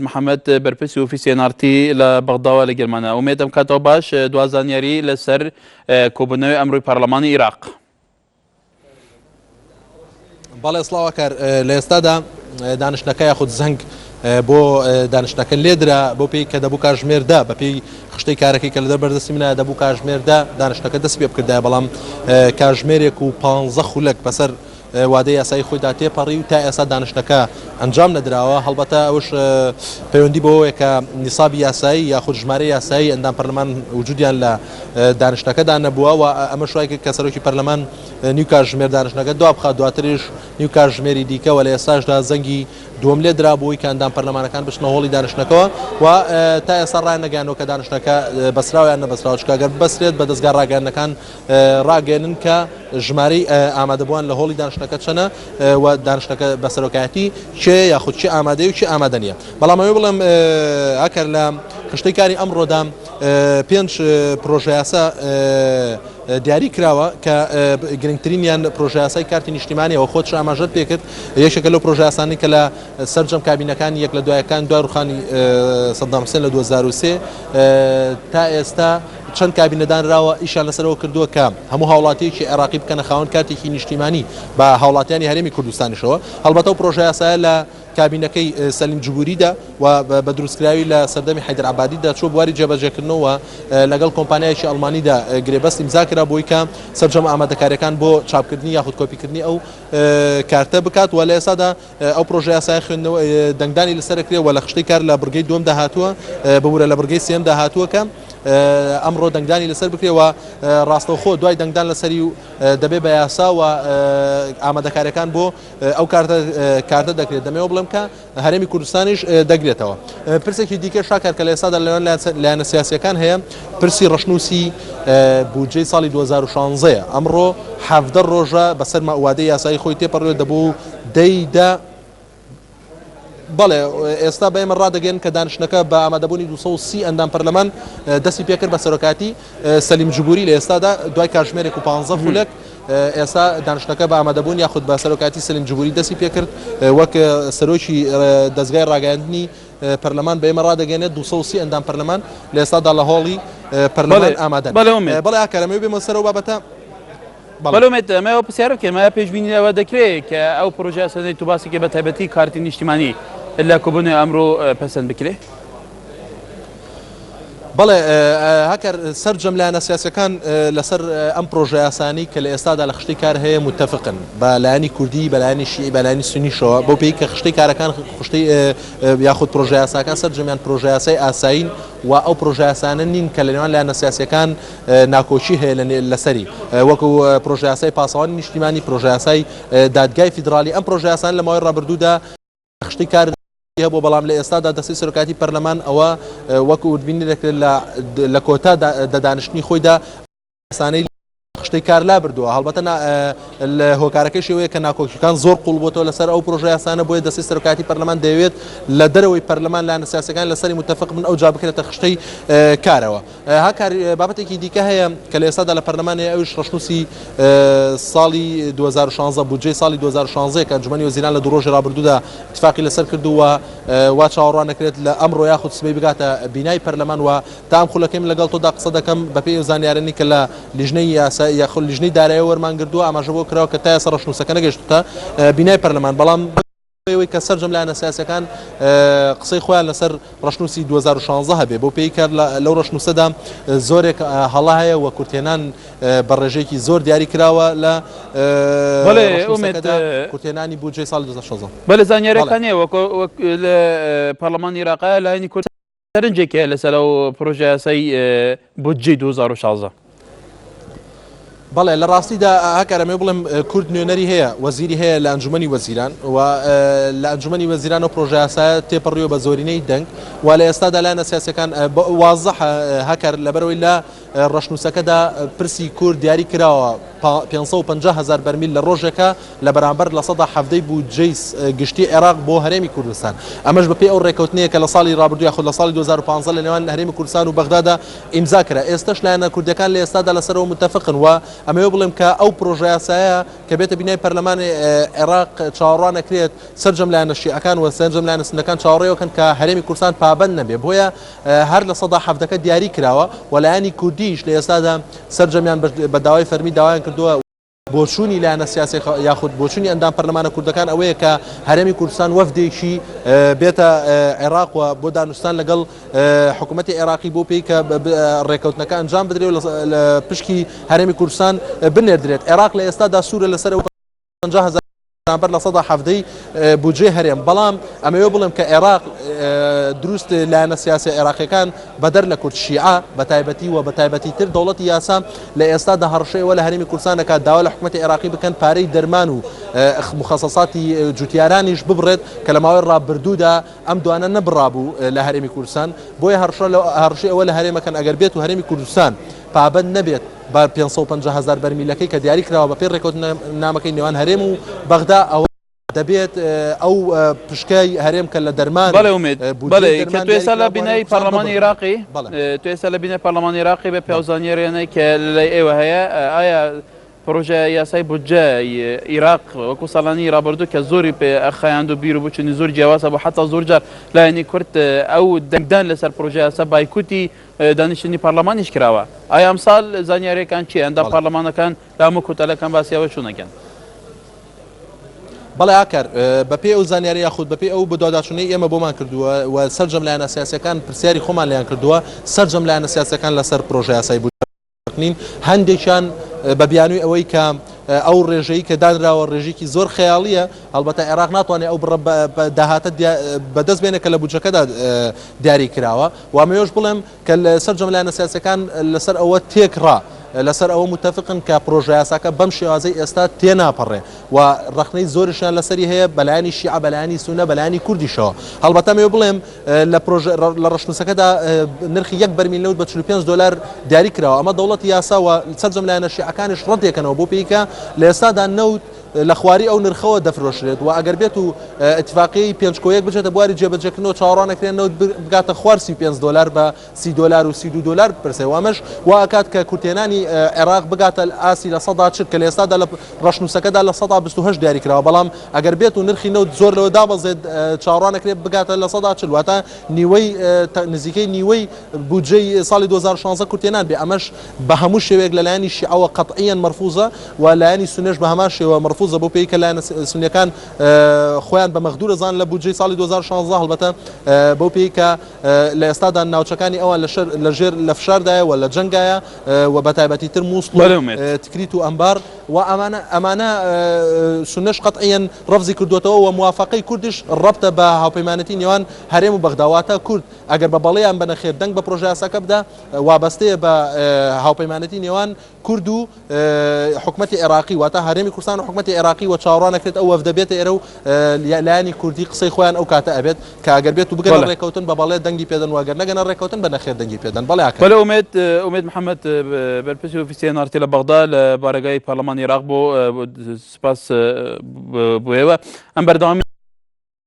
محەمەد بەرپرسی ئۆفیسی ئێن ئاڕ تی لە بەغداوە لەگەلمانە. ئومێد ئەم کاتەوە باش دوا زانیاری لەسەر کۆبوونەوەی ئەمڕۆی پەرلەمانی ئیراق. بەڵێ سڵاو ئەکار لە ئێستادا دانیشتنەکە یاخود زەنگ بۆ دانیشتنەکە لێدرا بۆ پێی کە دەبوو کاژمێر دا بەپێی خشتەی کارەکەی کە لە بەردەستی منە دەبوو کاژمێر دا دانیشتنەکە دەست پێ بکردایە بەڵام کاژمێرێک و پانزە خولەک بەسەر وادەی یاسایی خۆیدا تێپەڕی و تا ئێستا دانیشتنەکە ئەنجام نەدراوە، هەڵبەتە ئەوەش پەیوەندی بەوەیە کە نیسابی یاسایی یاخود ژمارەی یاسایی ئەندام پەرلەمان وجودیان لە دانیشتنەکەدا نەبووە و ئەمەش وای کرد کە سەرۆکی پەرلەمان نیو کاتژمێر دانیشتنەکە دوابخات دواتریش نیو کاتژمێری دیکە و لە ئێستاشدا زەنگی دووەم لێدرا بۆی کە ئەندام پەرلەمانەکان بچنە هۆڵی دانیشتنەکەوە و تا ئێستا ڕایاننەگەیاندووە کە دانیشتنەکە بەسراوە یان نەبەسراوە چونکە گەر ببەسرێت بە دەزگا ڕاگەیاندنەکان ڕاگەیەنن کە ژمارەی ئامادەبووان لە هۆڵی دانیشتنەکە چەنە و دانیشتنەکە بە سەرۆکایەتی کێ یاخود کێ ئامادەیە و کێ ئامادە نییە. بەڵام ئەوەی بڵێم ئەگەر لە خشتەی کاری ئەمڕۆدا پێنج پرۆژەیاسا دیاری کراوە کە گرنگترینیان پرۆژەیاسای کارتی نیشتیمانیەوە خۆت ئاماژەت پێکرد یەکێکە لەو پرۆژەیاسانەی کە لە سەرجەم کابینەکانی یەک لە دوایەکان دوای ڕوخانی سەدام حوسێن لە 2003 تا ئێستا چەند کابینە دانراوە ئیشیان لەسەرەوە کردووە کە هەموو هاوڵاتیەکی عێراقی بکەنە خاوەن کارتێکی نیشتیمانی بە هاوڵاتیانی هەرێمی کوردستانیشەوە هەڵبەتە ئەو پرۆژەیاسایە لە کابینەکەی سەلیم جبوریدا و بە دروستکراوی لە سەردەمی حەیدەر عەبادیدا چووە بواری جێبەجێکردنەوە لەگەڵ کۆمپانیایەکی ئەڵمانیدا گرێبەست ئیمزا کرا بۆی کە سەرجەم ئامادەکاریەکان بۆ چاپکردنی یاخود کۆپیکردنی ئەو کارتە بکات و لە ئێستادا ئەو پرۆژەیاسایە خوێندنەوە دەنگدانی لەسەر کرێ و لە خشتەی کار لە بڕگەی دووەمدا هاتووە ببورە لە بڕگەی سێیەمدا هاتووە کە ئەمڕۆ دەنگدانی لەسەر بکرێ و ڕاستەوخۆ دوای دەنگدان لەسەری و دەبێ بە یاسا و ئامادەکاریەکان بۆ ئەو کارتە کارتە دەکرێت دەمەوە بڵێم کە هەرێمی کوردستانیش دەگرێتەوە. پرسێکی دیکە شاکار کە لە ئێستادا لەنێوان لایەنە سیاسییەکان هەیە، پرسی ڕەشنووسی بودجەی ساڵی 2016 ە. ئەمڕۆ 17 ڕۆژە بەسەر وادەی یاسایی خۆی تێپەڕیوە، دەبوو دەی دە بەڵێ ئێستا بە ئێمە ڕادەگەیەنن کە دانیشتنەکە بە ئامادەبوونی 230 ئەندام پەرلەمان دەستی پێکرد بە سەرۆکایەتی سەلیم جبوری لە ئێستادا دوای کاتژمێرێک و پانزە خولەک ئێستا دانیشتنەکە بە ئامادەبوون یاخود بە سەرۆکایەتی سەلیم جبوری دەستی پێکرد وەک سەرۆکی دەزگای ڕاگەیاندنی پەرلەمان بە ئێمە ڕادەگەێنێت 230 ئەندام پەرلەمان لە ئێستادا لە هۆڵی پەرلەمان ئامادەن. بەڵێ ئاکارەمەوێ بێمە سەر ئەو بابەتە. بەڵێ ئومێد ئەمە ئەو پرسیارە بکەین ئایا پێشبینی ئەوە دەکرێت کە ئەو پرۆژە یاسایەی تۆ باسی کرد بە تایبەتی کارتی نیشتیمانی لە کۆبوونەوەی ئەمڕۆ پەسەند بکرێت؟ بەڵێ هەکەر سەرجەم لایەنە سیاسەکان لەسەر ئەم پرۆژە یاسانی کە لە ئێستادا لە خشتەی کار هەیە متفقن بە لایەنی کوردی بە لایەنی شیعی بە لایەنی سونیشەوە بەو پێی کە خشتەی کارەکان خشتەی یاخود پرۆژە یاساکان سەرجەمیان پرۆژە یاسای ئاسایین و ئەو پرۆژە یاسانە نین کە لە نێوان لایەنە سیاسیەکان ناکۆکی هەیە لەسەری وەکو پرۆژەیاسای پاسەوانی نیشتیمانی، پرۆژەیاسای دادگای فیدراڵی، ئەم پرۆژەیاسانە لە ماوەی ڕابردوودا خشتەی کار هەبووە، بەڵام لە ئێستادا دەستەی سەرۆکایەتی پەرلەمان ئەوە وەکو وردبینی دەکرێت لە کۆتا دە دانیشتنی خۆیدا یاسانەی خشتەی کار لابردووە، هەڵبەتە هۆکارەکەیشی ئەوەیە کە ناکۆکیەکان زۆر قوڵ بۆتەوە لەسەر ئەو پرۆژە یاسانە، بۆیە دەستەی سەرۆکایەتی پەرلەمان دەیەوێت لە دەرەوەی پەرلەمان لایەنە سیاسیەکان لەسەری متەفق بن ئەوجا بکرێتە خشتەی کارەوە. هاکار بابەتێکی دیکە هەیە کە لە ئێستادا لە پەرلەمان هەیە ئەویش ڕەشنووسی ساڵی 2016 بودجەی ساڵی 2016 کە ئەنجومەنی وەزیران لە دوو ڕۆژی ڕابردوودا اتفاقی لەسەر کردووە وا چاوەڕوان دەکرێت لە ئەمڕۆ یاخود سبەی بگاتە بینای پەرلەمان و تا ئەم خولەکەی من لەگەڵ تۆدا قسە دەکەم بەپێی ئەو زانیارانەی کە لە لیژنەی یاسا یاخود لیژنەی دارایی وەرمان گرتووە ئاماژە بۆ کراوە کە تا ئێستا ڕەشنووسەکە نەگەیشتووتە بینای پەرلەمان بەڵام ئەوەی کە سەرجەم لایەنە سیاسیەکان قسەی خۆیان لەسەر ڕەشنووسی 2016 هەبێ بۆ پێی کار لەو ڕەشنووسەدا زۆرێک هەڵە هەیە و کورتهێنان بە ڕێژەیەکی زۆر دیاری کراوە لە کورتهێنانی بودجەی ساڵی 2016. بەڵێ زانیاریەکان هەیە وەک لە پەرلەمانی عێراقا لایەنی کورد سەرنجێک هەیە لەسەر ئەو پرۆژە یاسای بودجەی 2016. بەڵێ لە ڕاستیدا هەکار ئەمەوێ بڵێم کورد نوێنەری هەیە وەزیری هەیە لە ئەنجومەنی وەزیران و لە ئەنجومەنی وەزیران و پرۆژە یاسایە تێپەڕیوە بە زۆرینەی دەنگ و لە ئێستادا لایەنە سیاسەکان وازح هەکار لەبەرەوەی لە ڕەشنووسەکەدا پرسی کورد دیاری کراوە. 550 هەزار بەرمیل لە ڕۆژێکە لە بەرامبەر 17% بودجەی گشتی عێراق بۆ هەرێمی کوردستان. ئەمەش بەپێی ئەو ڕێکەوتنەیە کە لە ساڵی ڕابردوو یاخود لە ساڵی 2015 لە نێوان هەرێمی کوردستان و بەغدادا ئیمزا کرا. ئێستەش لایەنە کوردیەکان لە ئێستادا لەسەرەوە متەفقن و ئەمەوێ بڵێم کە ئەو پرۆژەیاسایە کە بێتە بینای پەرلەمانی عێراق چاوەڕوان ئەکرێت سەرجەم لایەنە شیعەکان و سەرجەم لایەنە سوننەکان چاوەڕێ ئەکەن کە هەرێمی کوردستان پابەند نەبێ بۆیە هەر 17%ەکە دیاری کراوە و لایەنی کوردیش لە ئێستادا سەرجەمیان بە داوای فەرمی داوایان کردووە. بۆچوونی لایەنە سیاسی یاخود بۆچوونی ئەندام پەرلەمانە کوردەکان ئەوەیە کە هەرێمی کوردستان وەفدێکی بێتە عێراق و بۆ دانوستان لەگەڵ حکوومەتی عێراقی بۆ پێی کە ڕێکەوتنەکە ئەنجام بدرێت و لە پشکی هەرێمی کوردستان بنێردرێت. عێراق لە ئێستادا سوورە لەسەر ئەوەی 50 هەزار بەرامبەر 17%ی بودجەی هەرێم، بەڵام ئەمەوێ بڵێم کە عێراق دروست لایەنە سیاسیە عێراقیەکان بەدەر لە کورد شیعە بە تایبەتی و بە تایبەتی تر دەوڵەتی یاسا لە ئێستادا هەڕەشەی ئەوە لە هەرێمی کوردستان دەکات داوا لە حکوومەتی عێراقی بکەن پارەی دەرمان و مخەسەساتی جوتیارانیش ببڕێت کە لە ماوەی ڕابردوودا ئەم دوانە نەبڕابوو لە هەرێمی کوردستان، بۆیە هەڕشە هەڕشەی ئەوە لە هەرێمەکەن ئەگەر بێت و هەرێمی کوردستان پابەند نەبێت بە 550 هەزار بەرمیلەکەی کە دیاری کراوە بەپێی ڕێککەوتنامەکەی نێوان هەرێم و بەغدا ئەوە دەبێت ئەو پشکەی هەرێم کە لە دەرمان بەڵێ ئومێد بەڵێ کە تو ئێستا لە بینای پەرلەمانی عێراقی تو ئێستا لە بینای پەرلەمانی عێراقی بە پیاوزانیاریانەی کە لەلای ئێوە هەیە ئایا پرۆژە یاسای بودجە ی ئیراق وەکو ساڵانی رابردوو کە زۆری پێ خایاند و بیر و بوچونی زۆر جیاواز هەبوو حەتا زۆر جار لایەنی کورد ئەو دەنگدان لەسەر پرۆژە یاسا بایکوتی دانیشتنی پەرلەمانیش کراوە ئایا ئەمساڵ زانیاریەکان چیە ئەندام پەرلەمانەکان لە هەموو کوتەلەکان باسی ئەوە چۆن ئەکەن؟ بەڵێ ئاکار، بەپێی ئەو زانیاری یاخود بەپێی ئەو بەدواداچوونەی ئێمە بۆمان کردووە و سەرجەم لایەنە سیاسیەکان پرسیاری خۆمان لێیان کردووە سەرجەم لایەنە سیاسیەکان لەسەر پرۆژە یاسای بودجە نین، هەندێکیان بە بیانووی ئەوەی کە ئەو ڕێژەی کە دانراوە ڕێژێکی زۆر خەیاڵییە، هەڵبەتە عێراق ناتوانێت ئەو بڕە داهاتە بەدەست بێنێت کە لە بودجەکەدا دیاری کراوە و ئەمەوێش بڵێم کە سەرجەم لایەنە سیاسیەکان لەسەر ئەوە تێکڕا لەسەر ئەوە متەفقن کە پرۆژەیاساکە بەم شێوازەی ئێستا تێناپەڕێ و ڕەخنەی زۆریشیان لەسەری هەیە بەلایەنی شیعە بەلایەنی سونە بەلایەنی کوردیشەوە هەڵبەتە ئەمەوێ بڵێم لە پرۆژە لە ڕەشنووسەکەدا نرخی یەک بەرمیل نەوت بە 45 دۆلار دیاری کراوە ئەمە دەوڵەتی یاسا و سەرجەم لایەنە شیعەکانیش ڕەتێکەنەوە بۆ پێی کە لە ئێستادا نەوت لە خواری ئەو نرخەوە دەفرۆشرێت و ئەگەر بێت و ئیتفاقیەی پێنج کۆ یەک بچێتە بواری جێبەجێکردنەوە چاوەڕوان ئەکرێت نەوت بگاتە خوار 35 دۆلار بە 30 دۆلار و 32 دۆلار بپرسێ و ئەمەش وا ئەکات کە کورتهێنانی عێراق بگاتە ئاستی 40% کە لە ئێستادا لە ڕەشنووسەکەدا 28% دیاری کراوە بەڵام ئەگەر بێت و نرخی نەوت زۆر لەوە دابەزێت چاوەڕوان ئەکرێت بگاتە 40% واتە نیوەی نزیکەی نیوەی بودجەی ساڵی 2016 کورتهێنان بێ ئەمەش بە هەموو شێوەیەک لە لایەنی شیعەوە قەتعیەن مەرفوزە و لایەنی سوننەش بە هەمان شێوە مەرفوزە بەو پێی کە لایەنە سوننیەکان خۆیان بە مەغدور ئەزانن لە بودجەی ساڵی 2016 هەڵبەتە بەو پێی کە لە ئێستادا ناوچەکانی ئەوان لە ژێر لە فشاردایە و لە جەنگایە و بە تایبەتی تر مووسڵ و تکریت و ئەنبار و ئەمانە ئەمانە سوننەش قەتعیەن ڕەفزی کردووەتەوە و موافەقەی کوردیش ڕەبتە بە هاوپەیمانێتی نێوان هەرێم و بەغدا واتە کورد ئەگەر بە بەڵێ یان بە نەخێر دەنگ بە پرۆژەیاساکە بدا وابەستەیە بە هاوپەیمانێتی نێوان کورد و حکومەتی عێراقی واتە هەرێمی کوردستان و حکومەتی عێراقی و چاوەڕوان ئەکرێت ئەو وەفدە بێتە ئێرە و لایەنی کوردی قسەی خۆیان ئەو کاتە ئەبێت کە ئەگەر بێت و بگەنە ڕێکەوتن بە بەڵێ دەنگی پێدەن و ئەگەر نەگەنە ڕێکەوتن بە نەخێر دەنگی پێدەن بەڵێ ئاکەر. بەڵێ ئومێد ئومێد محەمەد بەرپرسی ئۆفیسی ئێن ئاڕ تی لە بەغدا لە بارەگای پەرلەمانی عێراق بۆ سپاس بۆ ئێوە ئەم بەردەوامی.